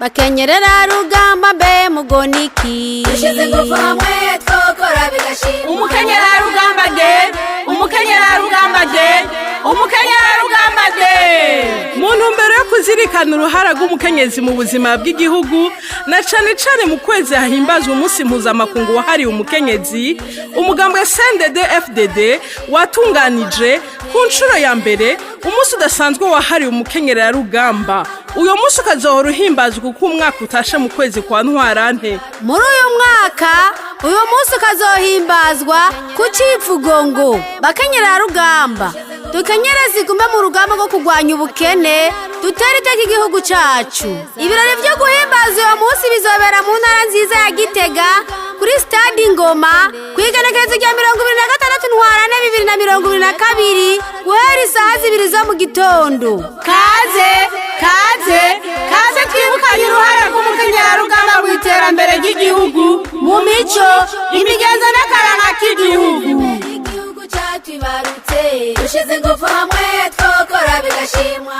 Bakenyerera rugamba, mbe mugoniki? Dushize ingufu hamwe twokora bigashimwa. Umukenyerarugamba de, umukenyerarugamba de, umukenyerarugamba de! Mu ntumbero yo kuzirikana uruhara rw'umukenyezi mu buzima bw'igihugu, na cane cane mu kwezi hahimbazwa umunsi mpuzamakungu wahariwe umukenyezi, umugambwe CNDD FDD watunganije ku nshuro ya mbere umunsi udasanzwe wahariwe umukenyerarugamba. Uyo munsi ukazohora uhimbazwa uko umwaka utashe mu kwezi kwa Ntwarante. Muri uyu mwaka, uyu munsi ukazohimbazwa ku civugo ngo: "Bakenyerarugamba, dukenyereze igume mu rugamba rwo kurwanya ubukene, dutere iteka igihugu cacu." Ibirori vyo guhimbaza uyo munsi bizobera mu ntara nziza ya Gitega, kuri stade Ingoma, kw'igenekerezo rya 26 Ntwarante 2022, guhera isaha 2 zo mu gitondo. Kaze, kaze, kaze twibukanye uruhara rw'umukenyerarugamba mu iterambere ry'igihugu, mu mico, imigenzo n'akaranga k'igihugu. Igihugu cyatwibarutse, dushize ingufu hamwe twokora bigashimwa.